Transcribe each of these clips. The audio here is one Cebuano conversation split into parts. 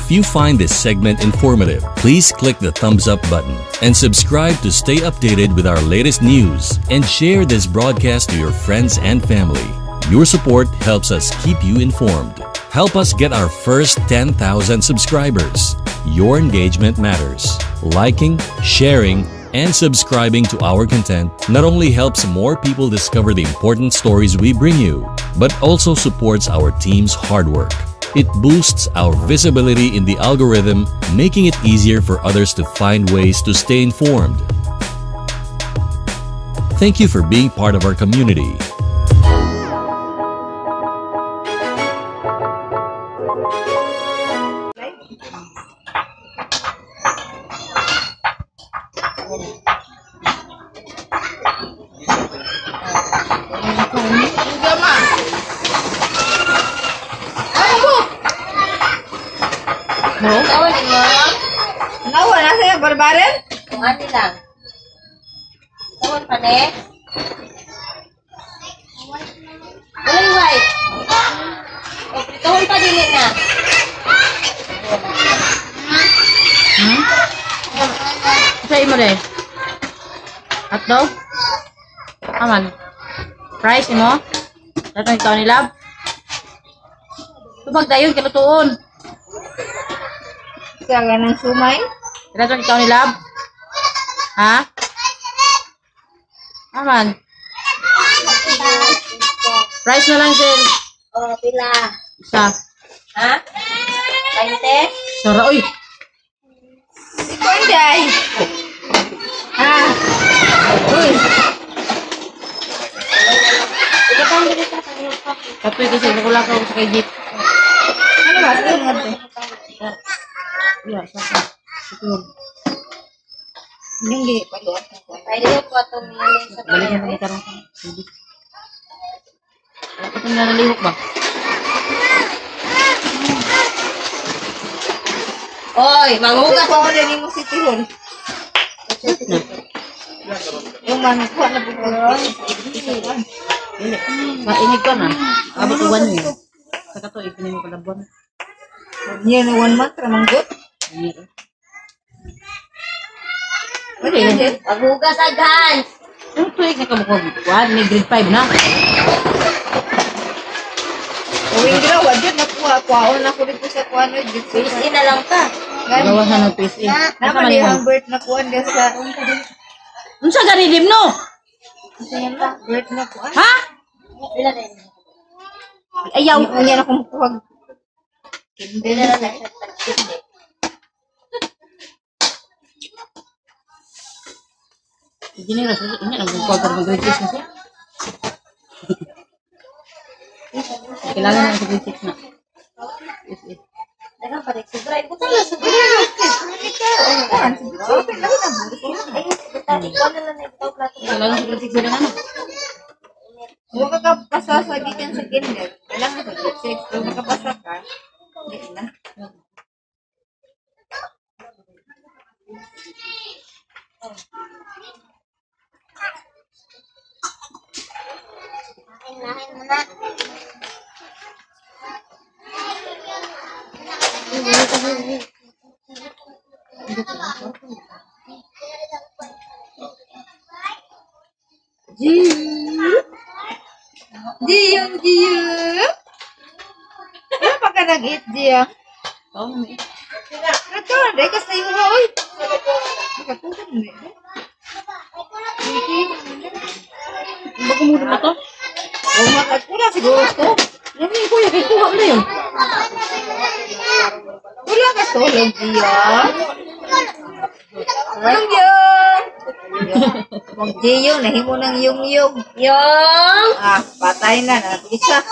If you find this segment informative, please click the thumbs up button and subscribe to stay updated with our latest news and share this broadcast to your friends and family. Your support helps us keep you informed. Help us get our first 10,000 subscribers. Your engagement matters. Liking, sharing, and subscribing to our content not only helps more people discover the important stories we bring you, but also supports our team's hard work. It boosts our visibility in the algorithm, making it easier for others to find ways to stay informed. Thank you for being part of our community. No? Tawa ni mo. Nawa na sa'yo, barbaren? Kung ano lang. Tawon pa ne. Uy, white. O, pritahon pa dili na. Hmm? Sa imo re? Hotdog? Aman. Fries imo? Datong ikaw ni Lab? Tubag dayon kilutuon. Kaya ng sumay. Datong ikaw ni Lab? Ha? Aman. Fries na lang, sir. O, pila. Isa. Ha? 20? Sara, oy. Ikaw, Inday. Ah. Uy. Kapoy kasi nakula ka sa kay jeep. Ano ba? Sige nga to. Yeah, saka. Siguro. Yung gini pa doon. Pwede ko itong nilin sa Balikan na kita ron. Wala pa itong nanalihok ba? Oy, manghugas. Kuha ko din mo si Tihon. Yung manguha na po. Dili. Mainig ka na. Abot ko 1 year. Sa kato, ipinin mo kalabuan. Niya na 1 month, ramanggot. Year. Pwede na. Maghugas aghan. Yung tuig na kamukha. One, may grade 5 na. Uwing graw, wadyo na kuha. Kuhaon na ko dito sa kuha no. Dito PSA na lang ka. Gawasan ng PSA. Naman yung birth na kuha niya sa Unsa gani dim no? birth na kuha. Ha? Pila na yun? Ayaw. Unya na kumukuha. Pila na lang siya. Hindi na sa inya nang kuha ka grade 6 na siya. Kailangan na sa grade 6 na. PSA. Daghang pa rin. Sobra. Butang na sobra. Ay, ikaw na lang na ikaw plato. Kailangan sa grade 6 na ano. Huwag ka kapasa sa gikan sa kinder. Kailangan sa grade 6. Kung makapasa ka, hindi na. Lahin mo na. Giyong, Giyong! Ano pa ka nag-eat, Giyong? Taon na. Nagkaroon, dahil ka sa iyo ha, oy! Nakatulog na eh. Bago mo na to? Oh, makakula siguro to. Yan yung kuya, kay kuha na yun. Wala ka tulog, Giyong. Yung yung! Wag Giyong, nahimo ng yung-yung. Yung! Ah, patay na, napisa.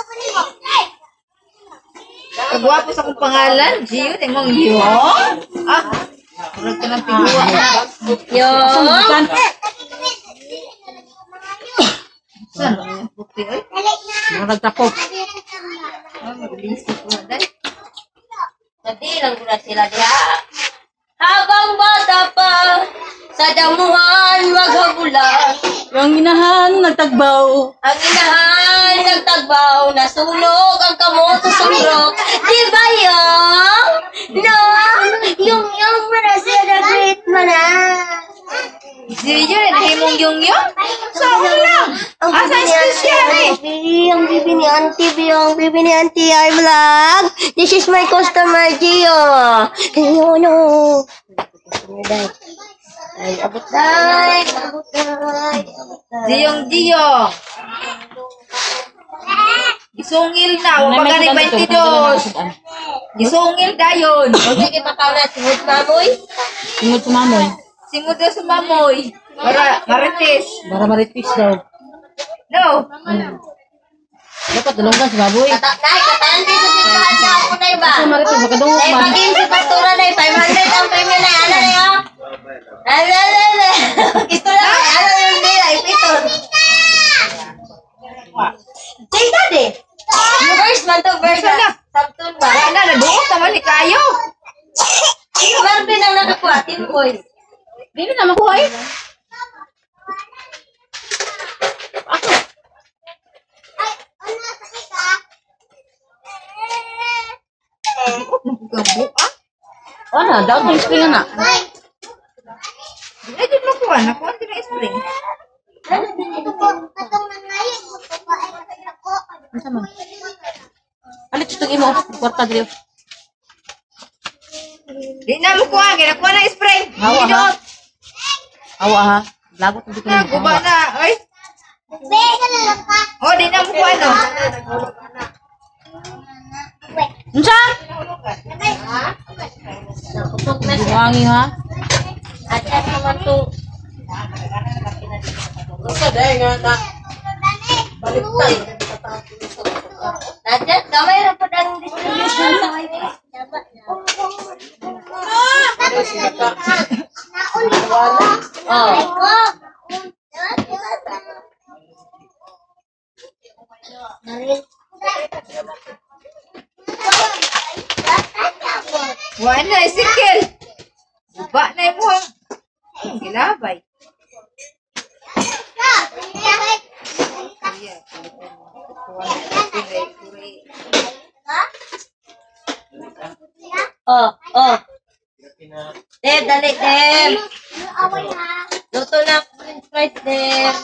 Kagwapo sa akong pangalan, Gio, imong yung. Ah, murag ka ng piguwa. Yung! Saan? Saan? Bukti, oy. Mga nagtapok. Ah, mag-lisip ko na, dai. Sabi lang ko na sila diha. Habang bata pa, sa damuhan maghabulan. Yung inahan, nagtagbaw. Ang inahan nagtagbaw, nasunog ang kamot sa sunrok. Di ba yung? No! Yung yung mo na celebrate mo na. Diyo, nahimong yung yung. Sa lang. Ang Asa bibi ni excuse siya, eh? Auntie, ang bibi ni Auntie, bi, ang bibi ni Auntie, I vlog. This is my customer, Gio. Gio, no. Customer, day. Ay, abot day, abot day, abot day. Diyong diyong. Gisungil na, wa pa gani 22. Gisungil dayon. Okay, kay pataw na, simod mamoy. Singod sa mamoy. Simod daw sa mamoy. Para marites. Para maritis daw. No. Dapat dalonggan si baboy. Kata, nay, kataan din sa simbahan na ako na iba. Kasi maritis, makadungog Nay, man. pagin si pastora na 500 ang premium na, ano na yun? Ano, ano, ano? Istorya na, ano yung nila, ipiton. Jay, daddy! Verse man to, verse Isa na. Sabton ba? Wala na, naduot naman ni kayo. Marvin ang nakakuha, team boys. Dili na makuha eh. Gabo ah. Ano, daw tong spring na. Ay, di makuha. Nakuha din ang spring. Unsa man? Alit itong imo, kwarta diri. Di na makuha. Kaya nakuha na spring. Hawa, ha? Giduot. Awa ha. Lagot na dito Na, nimo. guba na. Ay. Oh, di na makuha no. Unsa? Nakutok na siya. Buwangi ha. At yan naman to. Nadya, gamay ra po ang distribution sa wifi. Oh. Wala na, Ezekiel. Guba na imo. Ang gilabay. Oh, oh. Deb, dali, Deb. Luto na french fries, Deb.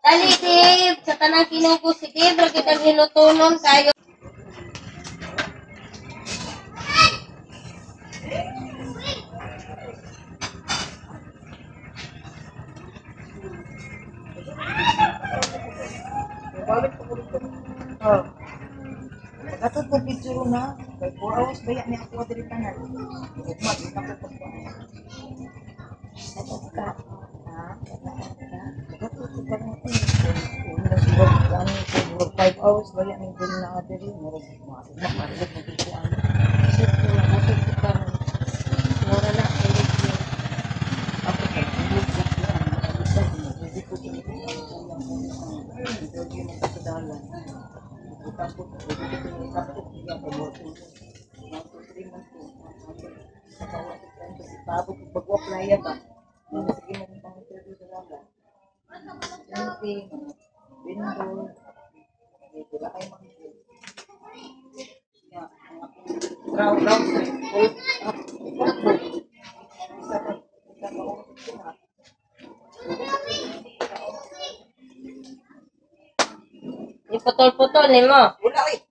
Dali, Deb. Sa tanang kinuko si Deb, ra kitang hinutunon kayo. Pagkatod ko picture na, kay 4 hours ba yan ako diri tanan. Ugma di na ko pagkuan. Ha? Pagkatod ko pa mo una siguro kuan ko murag 5 hours ba yan ang diri na diri murag ugma marilog mo kuan. Ako kay tulog ko kuan, hindi ko interview na sa dalan. Tapos, bago playa ba? Sige mo pang interview sa dalan. Anything, window, wala kayo makikita. Brown, brown, gold, up, isa ka, isa ka, oh, Iputol-putol ni mo. Wala eh.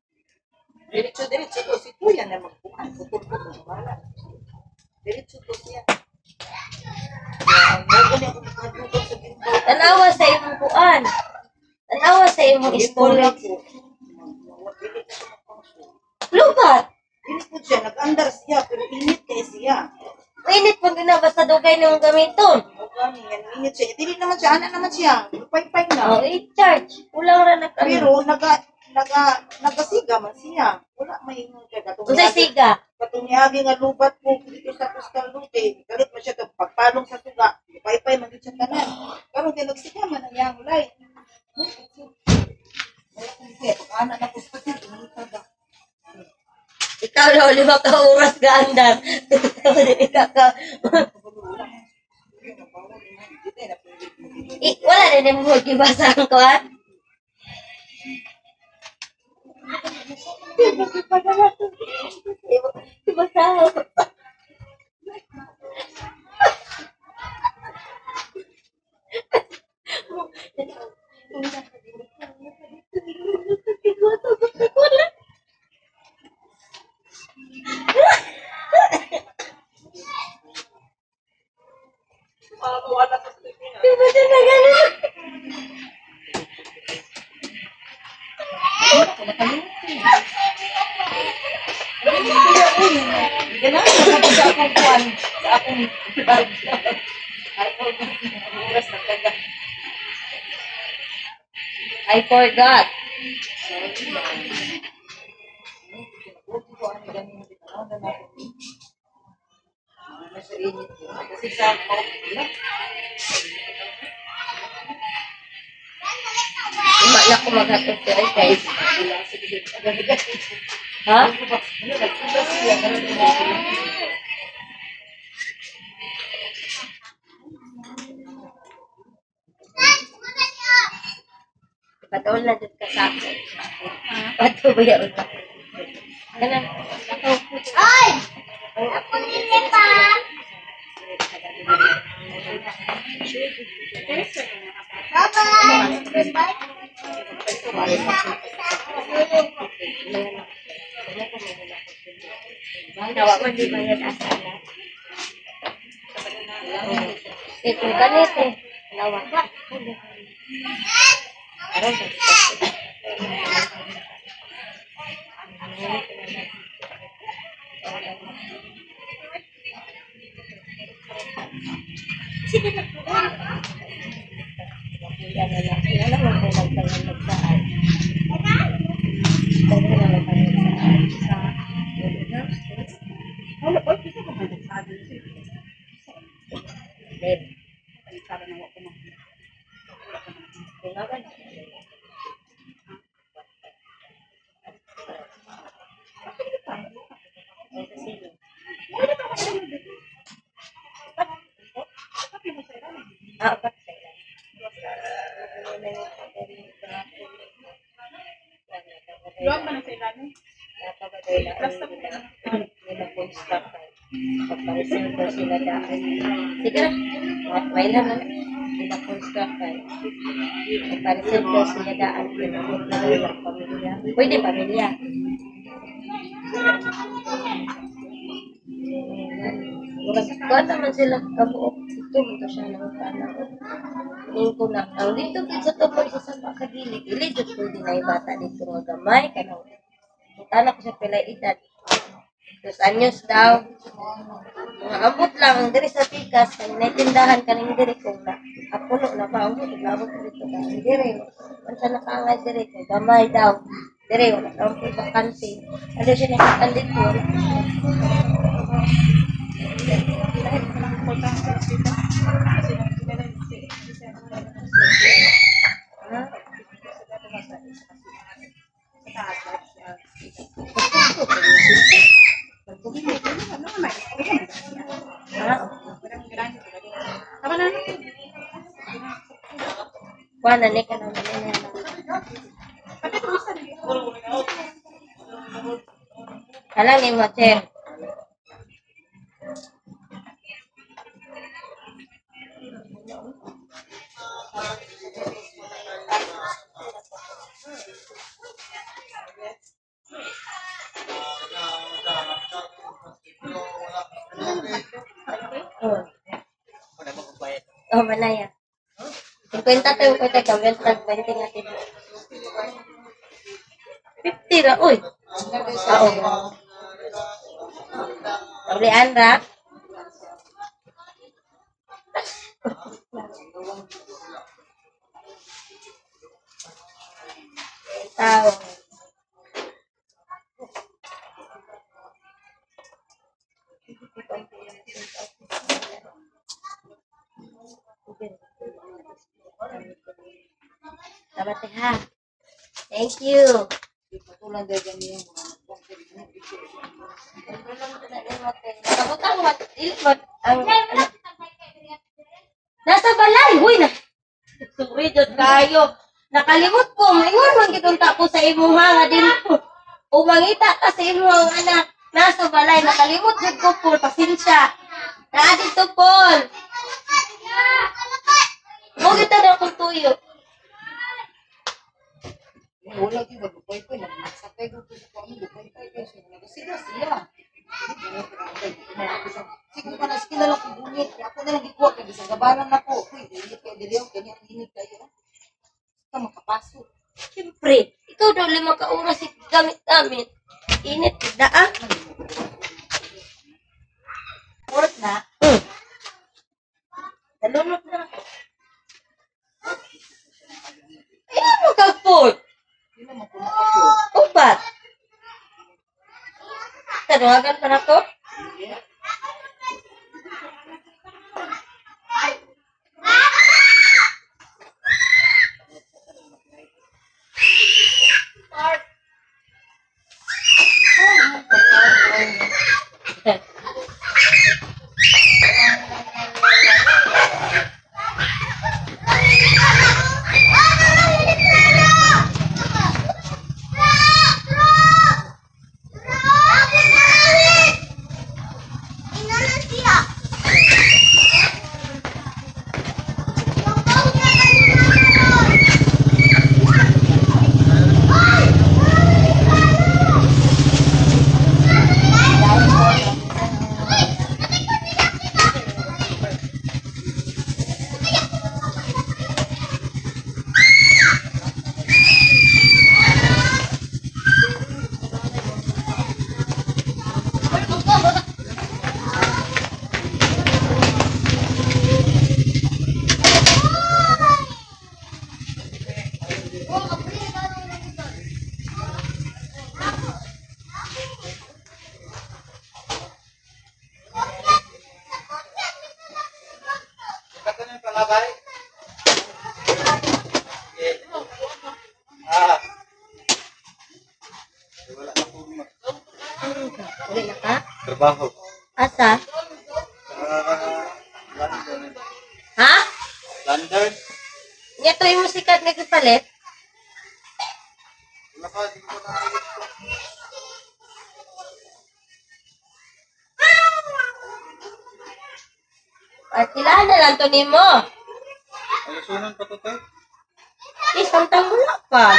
Diretso, diretso to. Si Kuya na magkuhan. Putol-putol. Wala. Diretso to siya. Ang mogo niya kung magkadugod sa ginto. Tanawa sa imong kuan. Tanawa sa imong storage. Lubat. Dili po siya. Nag-andar siya. Pero init kay siya. Mainit pag na basta dugay na mong gamiton. O gani, yan. Init siya. Dili naman siya. Ana naman siya. Pay-pay na. Oh, i-charge. Kulang ra na kami. Pero nagasiga man siya. Wala may ingon kay katong Unsay siga? Katong niagi nga lubat ko dito sa Coastal Lute, galit man siya to pagpalong sa suga, paypay man gid siya tanan. Karon kay nagsiga man ang iyang ulay. Wala kong siya, pag-ana na ko sa kanya, tumulita ba? Ikaw na 5 ka oras ka andar. Ikaw ka. Eh, wala din mo gibasa ang kuan. Diba sa? Diba talaga na? Ganahan ako sa akong kuan, sa akong bag. Ay, oras na taga. I forgot. Kasi sa Uma na ko maghatod diri guys. Ha? Patuol na jud ka sa ako. Patuloy ya utak. Kana. Ay! Ako nila pa. Bye-bye! Bye. Nawa man di bayad asa na. Ito ganit eh. Nawa. Aron Ah, apat sa ilan. Luwag ba na sa ilalim? Pagparisin ko sila daan. Sige na. May lang na. Pinakonstruct kay. Pagparisin ko sila daan. Pinamot na lang pamilya. Pwede pamilya. Kuha naman sila kabuok. Ito mo to siya ng panahon. Tingin ko na, ang dito gid sa tupoy sa sapa kagili, dili jud pwede na yung bata dito nga gamay kanang Tana ko sa pila edad. 2 anyos daw. Mga ambot lang ang diri sa pikas kay naitindahan kaning diri kung na apuno na ba ambot labot dito ka diri. Unsa nakaangay diri kay gamay daw. Diri wala daw ko bakante. Ano siya nakitan dito? Ha? Tama na. Kuha na ni kanang na. Alam ni mo, Chen. Oh. Oh, manaya. 50 tayo, 50 kami, tag 20 nga tibo. 50 ra, uy. Oo. Ulian ra. Tao. Salamat ha. Thank you. Nakabutang man, dili man ang ano. Nasa balay, huy na. Sorry jud kayo. Nakalimot ko, maingon man gid unta ko sa imuha nga din ko. O mangita ka sa imong anak nasa balay nakalimot jud ko Paul, pasensya. Naa dito Paul. Mo kita na akong tuyo. Wala gyud magupay-pay, nagsakay gyud ko sa kami, gupay-pay kay siya. Nagasiga siya. Sige pa na sige na lang kung bunit. Ako na lang gikuha kay bisag gabalan nako. Uy, init kay diri oh, kanya ang init kayo. Ka makapasok. Siyempre, ikaw daw 5 ka oras gamit-gamit. Init na ah. Fourth na. Nalunod na ako. Ay, ano ka po? Di naman ko makapyo. Upat. Tawagan pa na ko? Uwi na ka? Trabaho. Asa? London. Ha? London? Nga to yung sikat nga gipalit? Wala pa, di ko na Partilahan na lang to nimo. Alusunan pa to, te. Eh, samtang wala pa.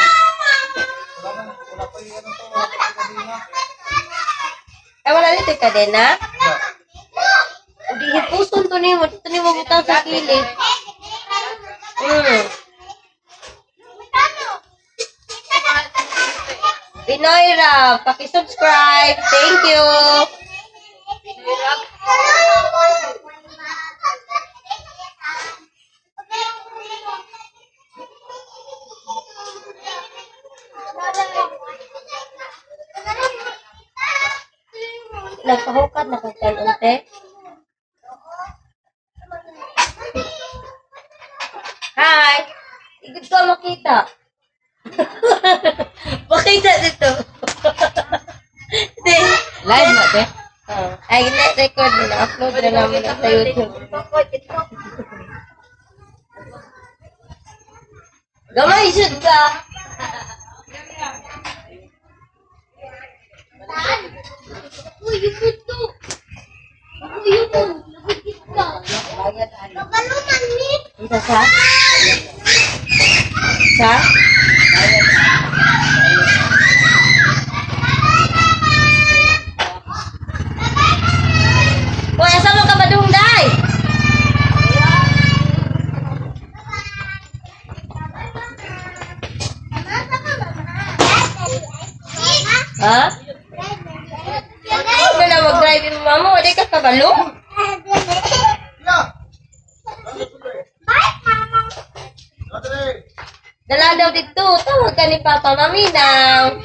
Wala na, wala pa yung ano to, wala pa yung kadena. Eh, wala dito yung kadena? Wala. Di hipuson to nimo, dito nimo butang sa kilid. Pinoy Rap, paki-subscribe. Thank you. Nagpahukat na kong unte. Hi! Igod ko makita. Makita dito. Di. Live na, te. Oh. Ay, na-record na. Upload na namin sa YouTube. Gamay, shoot ka! Uy, yung ito! Uy, yun! Nagigit ka! Isa sa? Sa? Hoy, asa mo ka ba dong, day? Ha? Ano na mag-drive yung mama mo? Di ka kabalo? Dala daw dito. Tawag ka ni Papa Maminaw.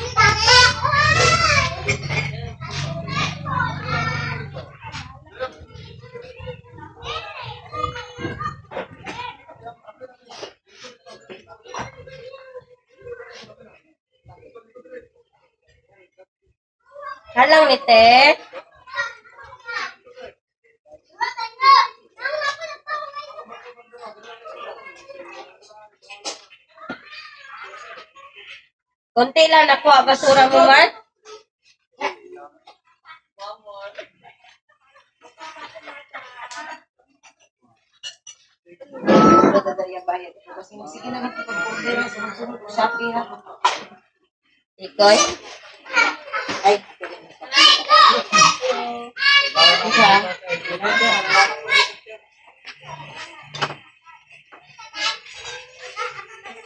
Halang ni te. Konti lang nakuha basura mo, Mark. Wala bayad. Kasi sige na lang pag-order sunod-sunod Shopee ha. Ikoy. Ay, isa.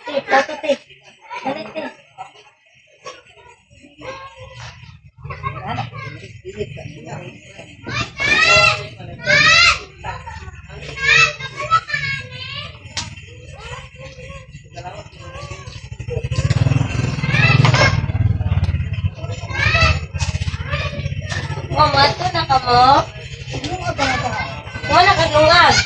Te, plato te. Dali te. Mama, ato na ka mo? Wala ka lungag.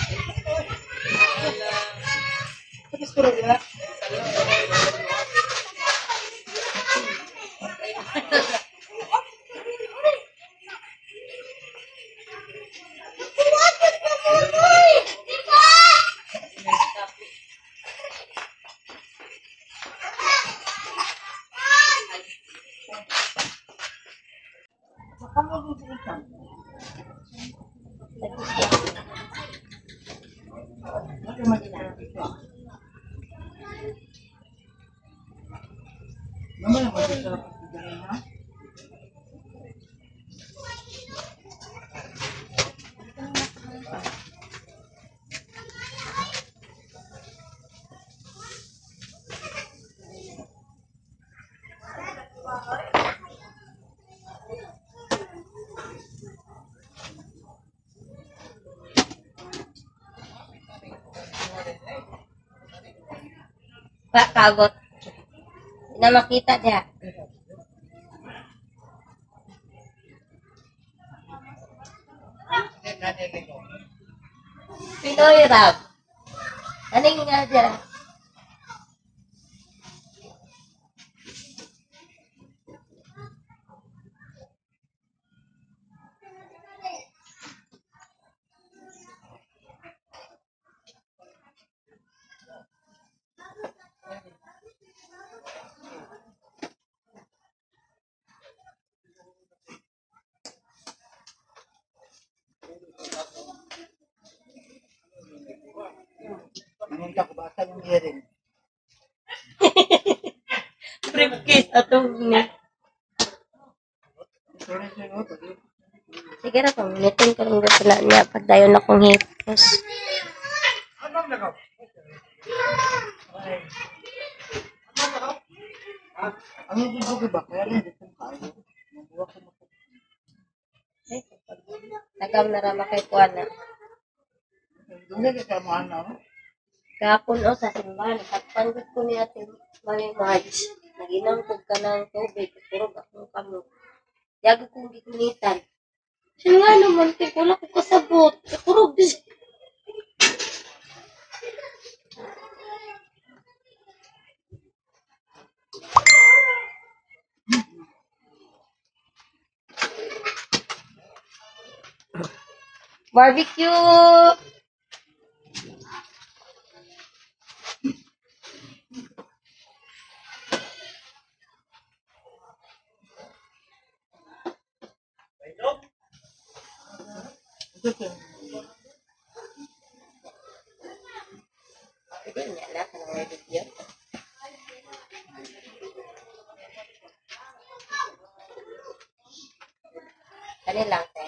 Pa, kagot. Hindi na makita diha. Pinoy rap. Aning nga dira? Nangunta ko ba sa yung hearing? Briefcase atong ni. Sige ra pamilitin ko lang gusto na niya pag dayon akong hipos. Ang hindi ba? Kaya rin dito kayo. Mabuha ko mo. Tagam na rama kay kuan na. Dugay ka mo ano? Kahapon o sa simbahan, sakpan gud ko ni Ate Mami Marge. Naginom kog kanang tubig, kurog akong kamot. Yago kong gigunitan. Siya nga naman, te, wala ko kasabot. Kurog. Barbecue! Pwede niya na, kanang barbecue. Kani lang, te.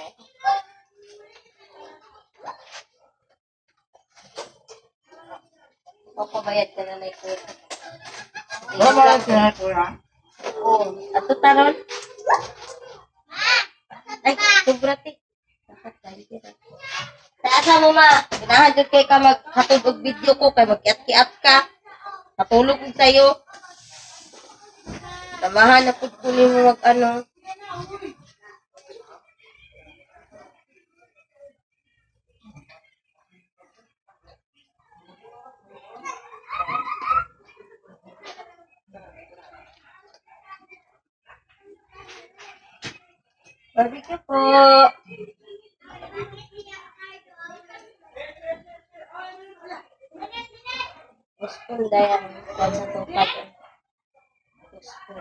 Papabayad ka na na ito. Wala ba siya kuya? Oo. Ato taron. Ay, sobra te. Dapat tayo dira. Taasa mo ma. Ganahan jud kay ka maghatod og video ko kay magkiat-kiat ka. Katulog ko sayo. Tamahan na pud ko nimo mag ano. Barbecue po. Gusto dayan kuan sa tupad. Gusto.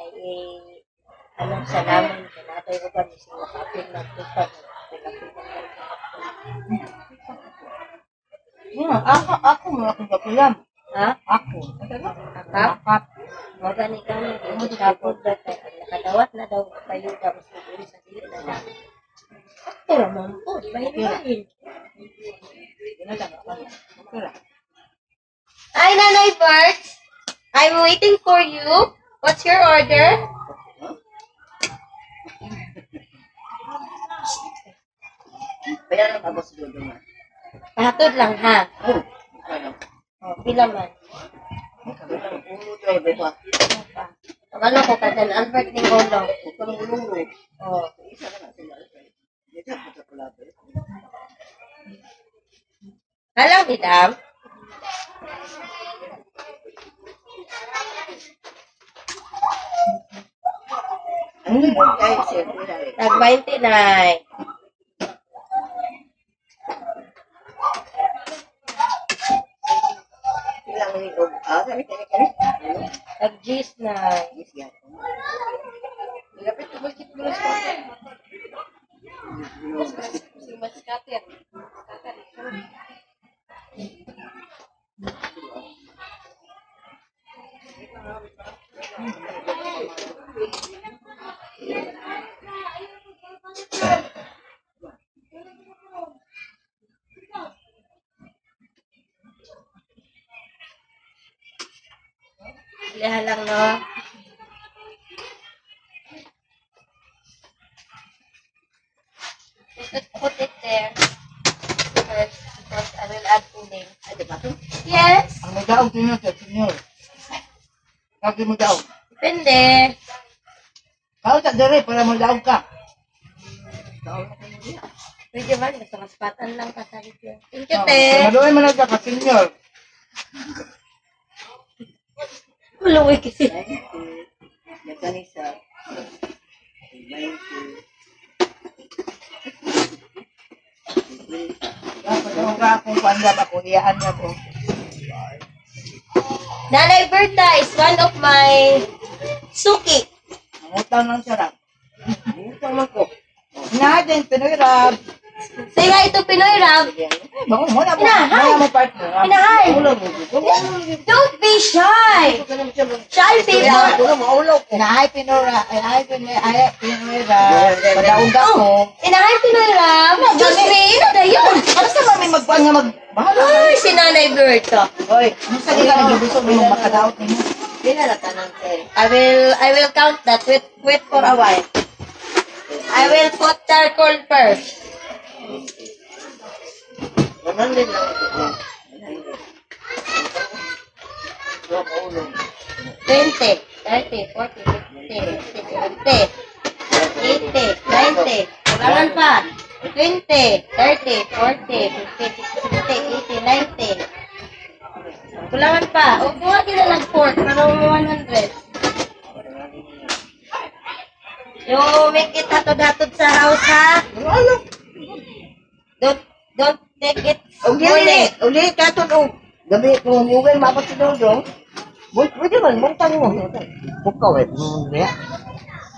Ay eh, anong salaman kay natoy uban isig makapil magtupad. Apil-apil man. Yeah, ako mo akong kapulam. Ha? Ako. Akap? Akap. Mo gani kami tapos dati nakadawat na daw kayo tapos sa dili na daw. Sakto ra man po, bahin-bahin. Hi, Nanay Bert. I'm waiting for you. What's your order? Bayaran ako sa dodo nga. Pahatod lang ha. Oh, ano? Oh, pila man. Ulo daw, diba? Kabalo ko ka dyan, Albert Ningolo. Utang ulo. Oh. Isa na sila. Hindi ako sa kulabi. Halang, madam. Ano yung ay, sir? Tag 29. Ilang hinog. Ah, sabi kani kani. Ano? Tag G's na. Yes, yan. Lapit ko bakit mo sa Mas cutter. Liha lang, no? Put it there first because I will add filling. Ay, di ba ito? Yes! Ang nagaog din yun, senyor. Kagi mo daog. Depende. Kao sa dere para mo daog ka. Pwede man, basta maspatan lang ka sa video. Thank you, te. Maluoy man na ka, senyor. Maluwi kasi. Nagkanisa. 90. Dapat mo ka akong paanggap ako, iyaan niya ko. Nanay Berta is one of my suki. Nangutang lang siya rap. Utang man ko. Inahay din, Pinoy rap. Say hi to Pinoy Rap. Bango mo na mo. Inahay! Wala mo partner. Rap. Inahay! Ulo mo. Don't be shy! Shy people! Ulo mo, ulo ko. Inahay Pinoy rap. Inahay Pinoy, ay, Pinoy rap. Padaog ako. Inahay Pinoy Rap! Diyos me, ino na yun! Ano sa mami magkuan nga mag... Bahala. Ay, si Nanay Berta. Hoy, ano sa ka nagibusog mo makadaot nimo? Pila na tanan, te. I will count that. Wait, wait for a while. I will put charcoal first. 100 lang ito. 100. Ulo mo, ulo. 20, 30, 40, 50, 60, 70, 80, 90. Kulangan pa. 20, 30, 40, 50, 60, 70, 80, 90. Kulangan pa. O, kuha kita ng pork para 100. You make it hatod-hatod sa house, ha? Don't take it Og dili, og dili katon og gabi kung mugay mabot si Dodong. Boy, pwede man mungtang mo. Bukaw eh. Niya.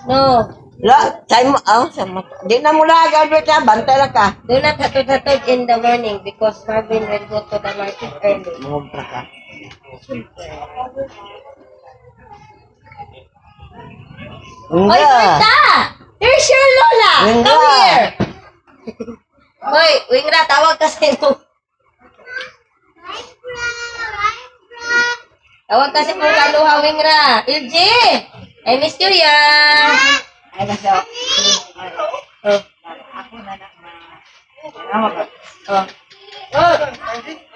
No. La, say mo, ah, sa mata. Di na mula Albert ha, bantay lang ka. Do not hatod-hatod in the morning because Marvin will go to the market early. Mangumpra ka. Oy, Berta! Here's your Lola! Wingra. Come here! Hoy, Wingra, tawag ka sa imo. Tawag ka sa imong kaluha, Wingra. LG! I miss you, ya! Ay, basta. Oh. Ako na na. Tama ka. Oh. Oh!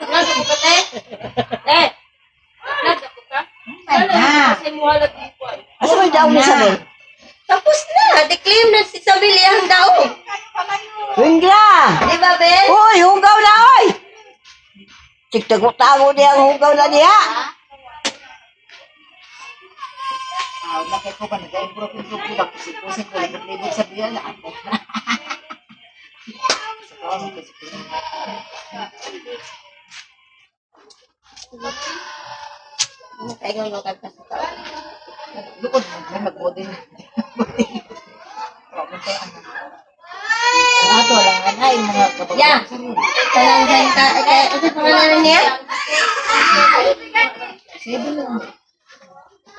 Nasa ko ka, te? Te! Nasa ko ka? Na. Asa man daw ni Isabel? Tapos na! Declaim na si Isabel iyang daog. Wingra! Di ba, Ben? Uy, hugaw na oy! Sigtago-tago niya ang hugaw na niya. Ah, nakay ko ba nag-improve improve ko ba kusik-kusik ko libot-libot sa biya na ako. Sa kaon ko sa Kaya nga kanta sa tao. Lukod mo, may mag-model. Ang ato lang, ay mga kapag. Yeah. Kanang Jan ka, ano pangalan niya?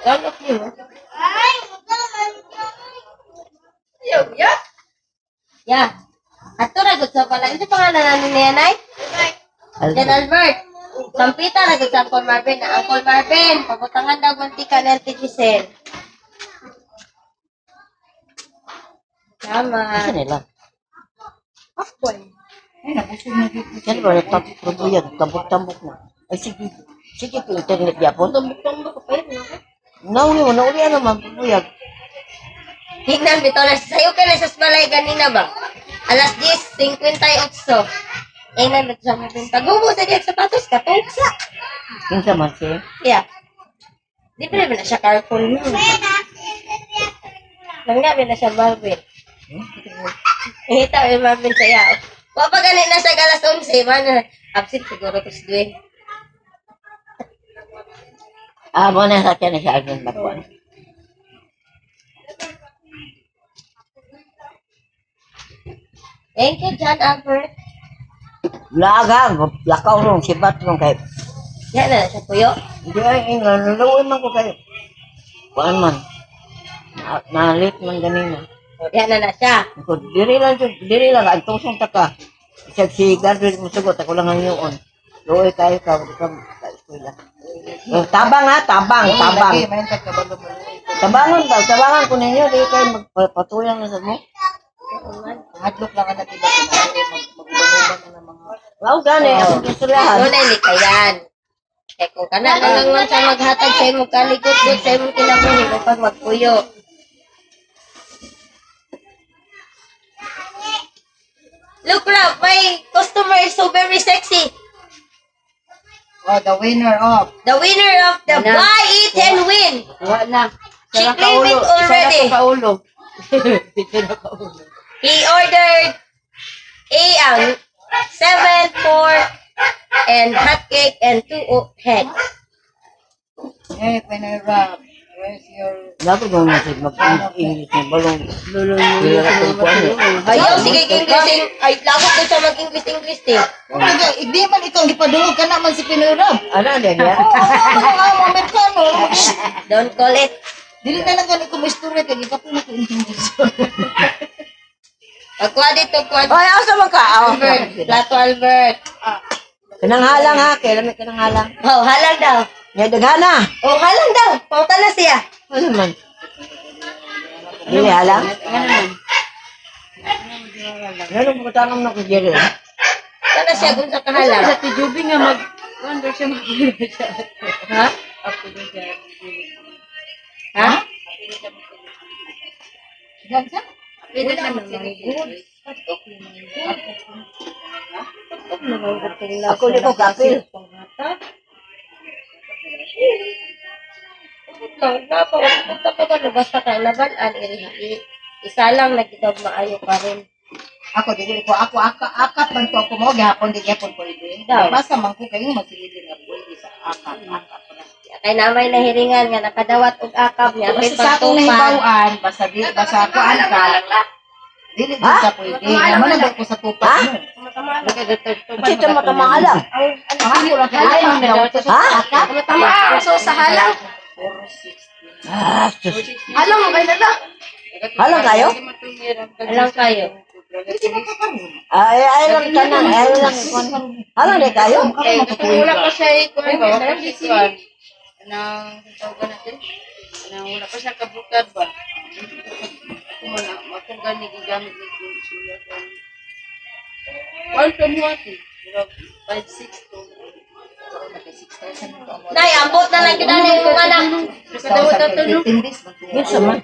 One of you. Yeah. Ato ra gud sa pala. Ano pangalan niya, Nay? Jan Albert. Sampita ra gud sa Uncle Marvin. Na Uncle Marvin, pabutangan daw mantika ni Auntie Giselle. Asa Tama. nila? Ay, nabusog na dito. Yan ba, nagtambok tambok-tambok na. Ay, sige. Sige, po, internet yapon. Tambok-tambok ka pa yun. Nauli mo, nauli ano man, pabuyag. Hignan bitaw na sayo ka na sa balay ganina ba? Alas 10:58. Eh na sa Marvin. Pagubo sa diyang sapatos katugsa. Kinsa man siya. Yeah. Di pa naman na siya carpool mo. Nanggabi na siya Marvin. Ihita yung Marvin sa iya. Wa pa gani na siya alas 11 man. Absent siguro ko si Dwayne. Ah, mo na sa akin na siya Alvin Magwan. Thank you, John Albert. Laga, lakaw rong, sibat rong kayo. Yan na siya puyo. Hindi ay, ingan, nalawi man ko kayo. Kuan man. Na-late man ganina. O, Yan na na siya. Ko, diri lang, jud, diri lang, ang tusong ta ka. Isag si graduate mo sugot, ako lang ang yun. Luoy kayo ka, ka, ka eskwela. Oh, tabang ha, tabang, tabang. Lagi, may kabalo mo. Tabangon daw, tabangan ko ninyo, di kayo magpatuyang na sa mo. Hadlok lang ang natila ko na mag-uban-uban na ng mga Wow, gani, ako gisulahan. Doon ay likayan. Kaya kung kana ka lang man siya maghatag sa imong kaligot-got sa imong kinabuhi mo pag magpuyo. Look, Rob, my customer is so very sexy. Oh, the winner of The winner of the Wala. Buy, Eat, and Win. Wala na. She claimed it already. Isa na kaulo. Isa na kaulo. He ordered a 7, 4, and hot cake and 2 head. Hey, Pinoy Rob. Where's your Dapat mo na siya mag-English na balong. Dili ka kung kuan eh. Ayaw, sige, English. Ay, lagot ko siya mag-English, English, eh. Oh my God, hindi man ikaw gipadungog ka naman si Pinoy Rob. Ano, ano niya? Oo, mga nga mo Amerikano. Don't call it. Dili na lang gani ko mo istorya kay gikapoy na ko English. Pagkuha dito, kuha Oy, asa man ka? Oh. Albert. Plato Albert. Kanang halang ha, kay lami kanang halang. Oh, halang daw. Nya daghana. Oh, halang daw. Pauta na siya. Ano man? Dili halang? Ano mo tanong na ko Jerry? Sana siya kung sa kahalang. Sa Tijubi nga mag... Wonder siya mag... Ha? Ako din siya. Ha? Yan siya. Pwede na magsilip. Ako di ko kapil. Lang, napa, punta pa ba, basta kay nabalaan, isa lang nagkitaw maayo pa rin. Ako dili ko ako aka akap man to ako mo gihapon di gihapon pwede. Daw. Basta man ko kayo magsilbi nga pwede sa akap akap. Kay namay nahiringan nga nakadawat og akap niya, may Basta sa akong pagtupan. nahibaw-an, basta di basta kuan ka. Dili gud ka pwede. Mo na ko sa tupat mo. Kasi ito matamaalang. Ang ako lang kay Ha? Tama. So, sa halang. Ah, sus. Halang mo kayo na. Halang kayo? Alam kayo. Ay, ay lang tanan, ay lang. Halang di kayo? Wala pa siya ikuan ba? Wala pa siya ikuan. Anang tawag natin? Anang wala pa siya kabukad ba? Ako man akong gani gigamit ni Kuya ko. One from what? 5 6 2. Nay, ambot na lang kita ni imong anak. Kadawat na to no. Kinsa man?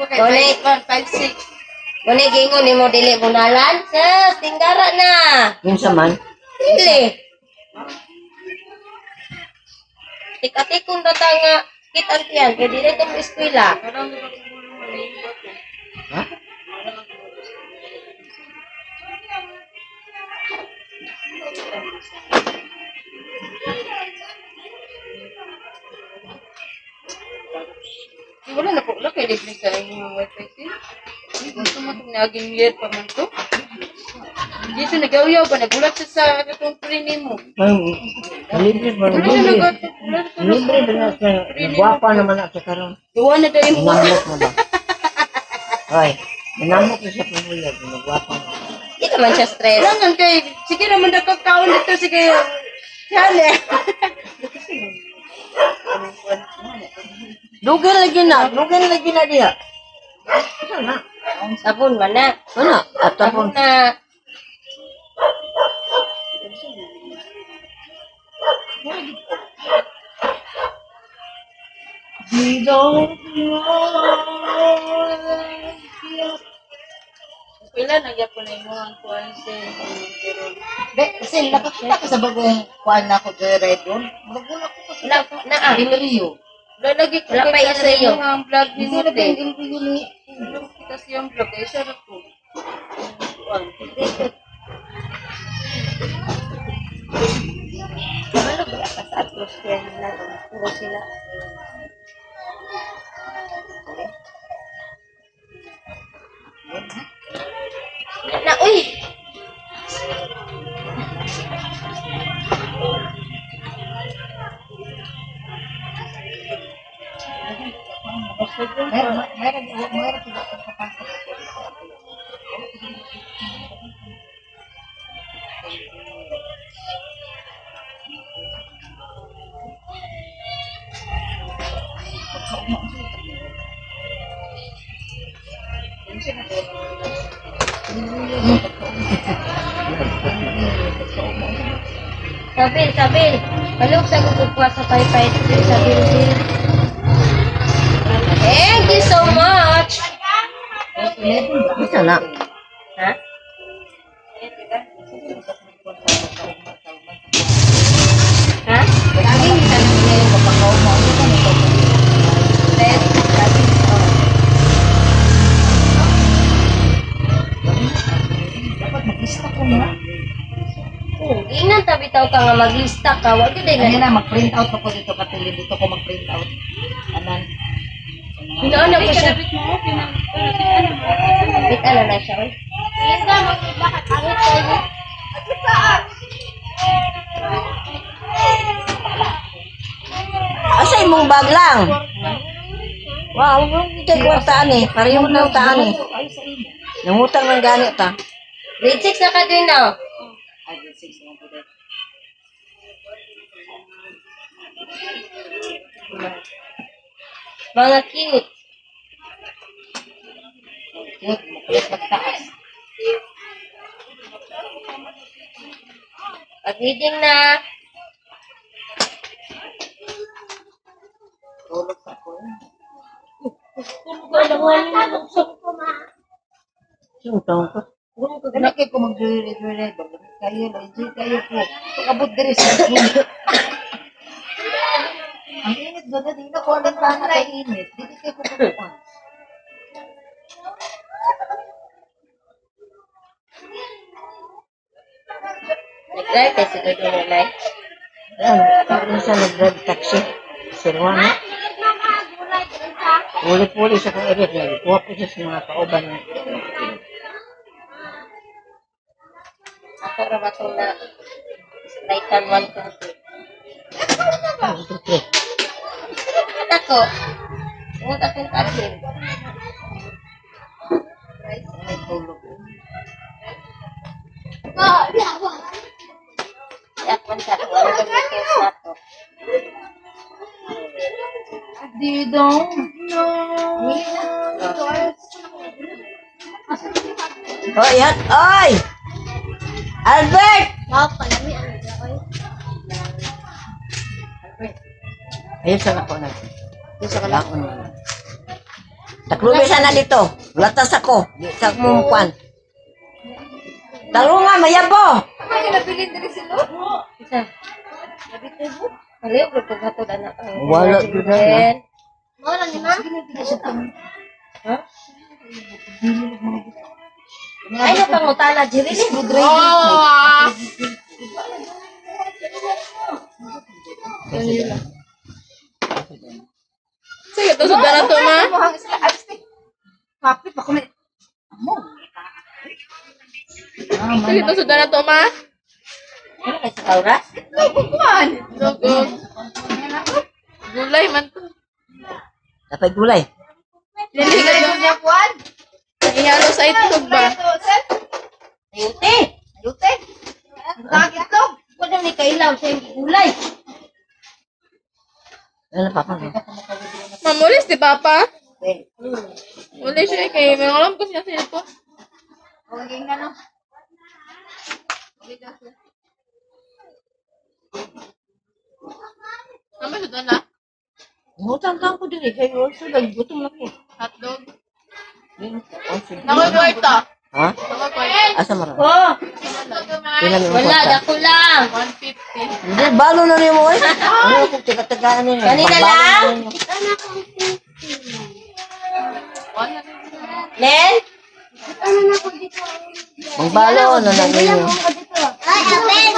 Gani. 5 6. Muna gingon nimo dili bunalan. Sus, tinggara na. Kinsa man? Dili. Tik-atikon ta nga kit ang tiyan, kay dili tong eskwela. Ha? Wala na po, wala kay libre sa inyong wifi sis. Gusto mo itong naging year pa man to? Dito nagaw-yaw ba nagulat siya sa katong pre nimo. Libre ba? Wala siya Libre. nag Libre ba na siya? Nagwapa naman na siya karon. Duwa na dahil mo. Nanamok na ba? Hoy, nanamok na siya pamuyag. Nagwapa na. Di naman siya stress. Wala nga kay sige naman nakakaon dito sige. Chale. Dugay lagi na. Dugay lagi na diha. Sana. Sabon man na. Ano? At Sabon tapon. na. We don't know. Wala nagyapon na imo ang kuan sa pero Be, kasi nakakita ka sa bagong kuan na ako joyride doon. Murag wala ko pa Wala na ah. El Rio. wala lagi ko Wala pa kita sa yung imo ang vlog ni Hindi mo na ba te. yung El Rio ni? Wala ko kita sa iyong vlog kay siya ra ko. Kuan. Ano ba ka sa atmosphere na to? Puro sila. Na, uy! Meron, meron, meron sila kang kapasok. Sabil, sabil. Balok sa kukuha sa paypay. Sabil, sabil. Thank you so much! Isa na. Ha? Ha? Laging tanong niya yung kapakaw mo. Ano ka nito? Dapat mag-lista ko na. Oh, ingnan tabi taw ka nga maglista ka. Wa gyud Ano ay na, mag-print out ako dito katilin. Dito ko mag-print out. Anan. Hinoon ko siya. Kalapit mo pinag ano mo. Kita na na siya. Oy. Asa imong bag lang? Wow, hindi kwartaan eh. Parehong kwartaan eh. Nangutang ng gani ta. Grade 6 na ka din now. Ay, grade 6 lang po dahil. Mga cute. Cute, makulit magtaas. Pag-reading na. Tulog pa ko. Sino taon ka? Dali kayo ko mag-joyride, joyride. Bagay kayo, enjoy kayo po. Pag-abot diri sa init. Ang init ba na? Di na ko alam paano kay init. Dili kayo ko kukuhan. Nag-drive tayo siguro na like. Ayan, minsan nag-drive taxi. Sirwan na. Puli-puli sa kong area. Kuha po siya sa mga kauban. Ako ra ba itong na Lightan 1, 2, 3. Okay. Ako. Huwag akong katin. May tulog. Yak man sa ako. Ano ba yung na to? They don't know. Hoy, hat, oy! Albert! Wow, palami ang oy. Ayun sa ako na. Ayun sa ako na. Taklubi sana dito. Latas ako. Di sa mumukuan. Tarungan, mayabo! Isa. Maliw ko pag hatod anak. Wala, gyud na. Ha? Ay, napangutana, Jerry. Sige, to sa na to ma. Happy pa ko may... Amo. Ah, Sige, to sudan na to, ma. Ano kay sa kauras? Kuan. Itlog. Gulay man to. Dapat gulay. Dili ka Niya kuan. Ihalo sa itlog ba? Ayute. Lute. Tag itlog. Wala ni kailaw sa iyong gulay. Ano papa mo? Mamulis di papa? Muli siya kay may alam ko siya cellphone. Okay na no. Ano sudan na? Ngutang tang ko din eh. Kay also naggutom na ko. Hotdog. Nakoy kwarta. Ha? Nakoy kwarta. Asa mara? Oh, Pila mi wala, kwarta? dako lang. 150. Hindi balo na nimo oy. Ano kung tiga-tagaan ninyo? Kanina Pagbalo lang? na ninyo. Wala. Len? Magbalo na na ninyo. Ay, Aben!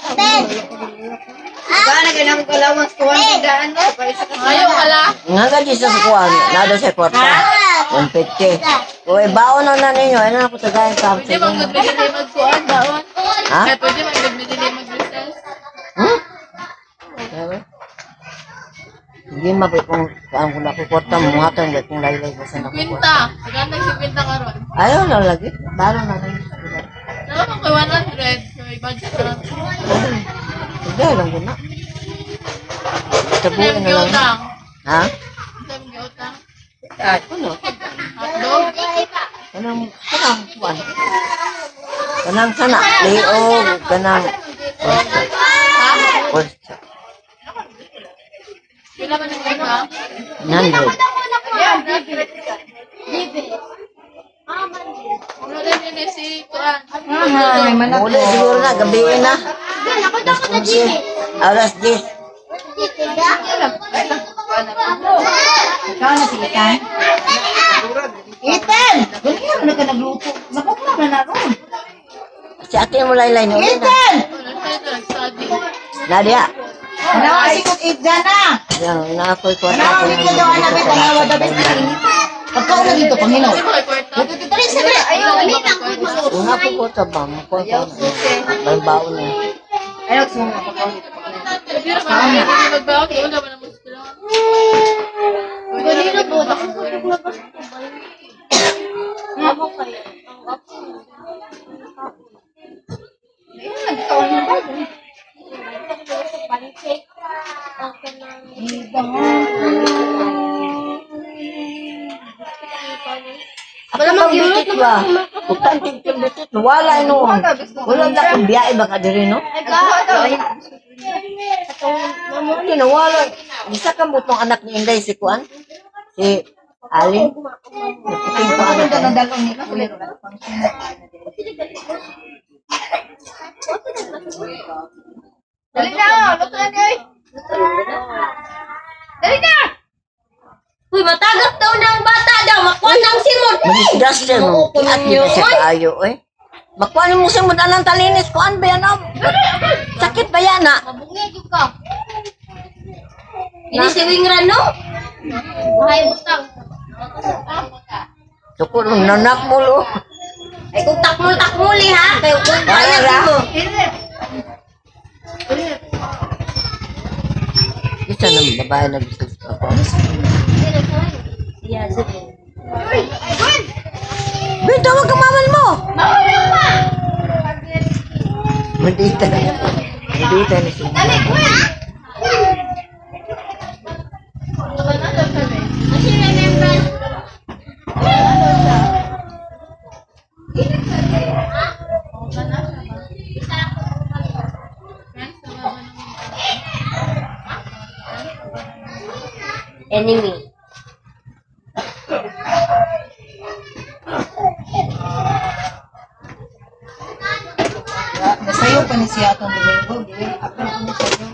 Aben! Ba na ganang kalawang kuan daan no. Para sa Ayaw kala. Nga ka di sa kuan, nado sa kwarta. 150. Uy, baon na na ninyo. Ano na ko tagayan sa Pwede man gud dili magkuan baon. Ha? Kaya pwede man gud dili mag-recess. Hmm? Grabe. Hindi mapit kung saan ko na kwarta mo hatang kung laylay ko sa nakukuha. 50. Maganda si 50 karon. Ayaw na lagi. Balo na rin. Naman ko 100. So i-budget na lang. Hindi, alam ko na. Tabuin Saan na lang. utang? Ha? Saan utang? Ano? Hotdog? Kanang, kanang, kuwan. Kanang sana. Leo, kanang. Oyster. Pila man ang utang? 100. Wala din yun eh, si kuan. Muli siguro na, gabi na. Alas 11. Alas 10. Ikaw na si Itan. Itan! Ganyan na ka nagluto. Nakuha na na ron. Si ate mo laylay no. Itan! Wala siya ito, nag-study. Nadia. Nawa si Itdan na! Yang na ako'y kwarta. Nawa ko daw anak ko tanawa daw bes. Pagkaon na dito Panginoon. Hindi mo kay kwarta. Dali sa dali. Ayaw, Una ko kwarta ba? Mo ko. May baon na. Ayaw sunga pagkaon dito. Hindi na kami magbaon. Wala man ang muskulo. Ganino po, dako ko Wala mang bitit ba? Utang tigtil bitit. Wala noon. Wala na kung biyahe ba ka diri no? Hindi na wala. Isa ka mo tong anak ni Inday si Kuan? Si Ali? Naputing ko anak. Dali na! Luto na niyo eh! Dali na! Uy, matagap daw ng bata daw. Makuha ng simot. Madisgrasya mo. Kiat niyo siya kaayo eh. Makuha mo siya mo anang talinis. Kuan ba yan? ah? Sakit ba yan ah? Mabungay jud ka. Ini si Wingran, no? Mahay butang. Suko nung nanak mo lo. Ay, kung takmul-takmuli ha. Kay kung Wala kaya ra. mo. Isa ng babae na gusto ako. Yeah, sige. Ben, tawag ka maman mo! Mandita na. Mandita na siya. Kasi remembrance. Enemy. Nasayo pa ni siya atong Domingo. Dili ako na siya.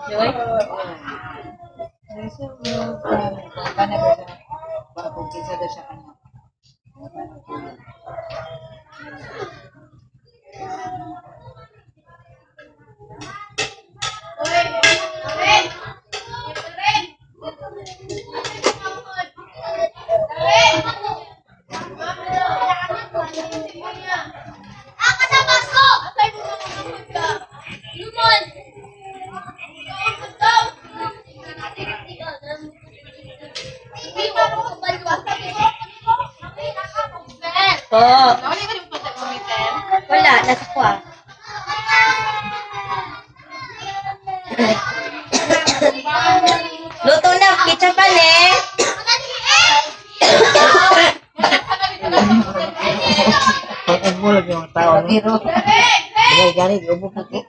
Joy? Kana ba siya? Ba kung kinsa daw siya kana. Po. Nawala ba yung punta gamitin? Wala, nasa kuha. Luto na, ketchupan eh. Pag-ubo lang yung tao. No? Bagay gani, ubo po ko.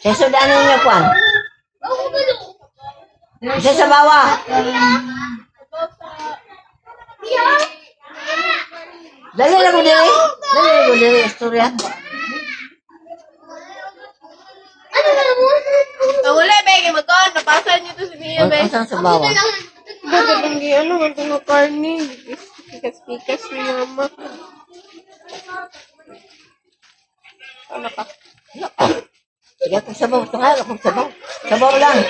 Sa sudan ninyo, Kwan. Isa sa bawa. Dali lang ko diri. Dali lang ko diri, istorya. Wala, be. Kaya magkaon. Napasan niyo to si Mia, be. Ang sa bawa. Bakit hindi ano, ang mga karne. Pikas-pikas ni mama. Ano ka? Sige, akong sabaw. Tungal akong sabaw. Sabaw lang.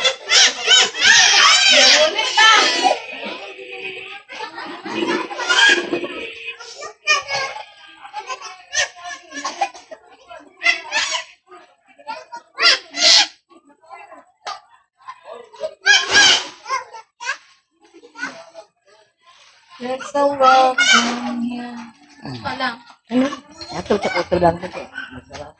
You're so welcome here. Wala. Ano? Ato, sa kuto lang. Masarap.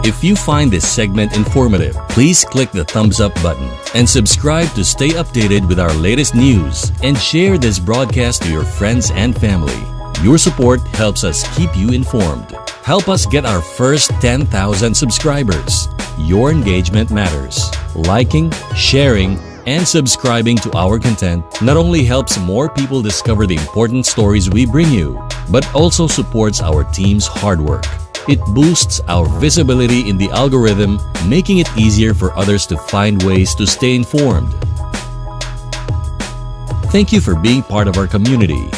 If you find this segment informative, please click the thumbs up button and subscribe to stay updated with our latest news and share this broadcast to your friends and family. Your support helps us keep you informed. Help us get our first 10,000 subscribers. Your engagement matters. Liking, sharing, and subscribing to our content not only helps more people discover the important stories we bring you, but also supports our team's hard work. It boosts our visibility in the algorithm, making it easier for others to find ways to stay informed. Thank you for being part of our community.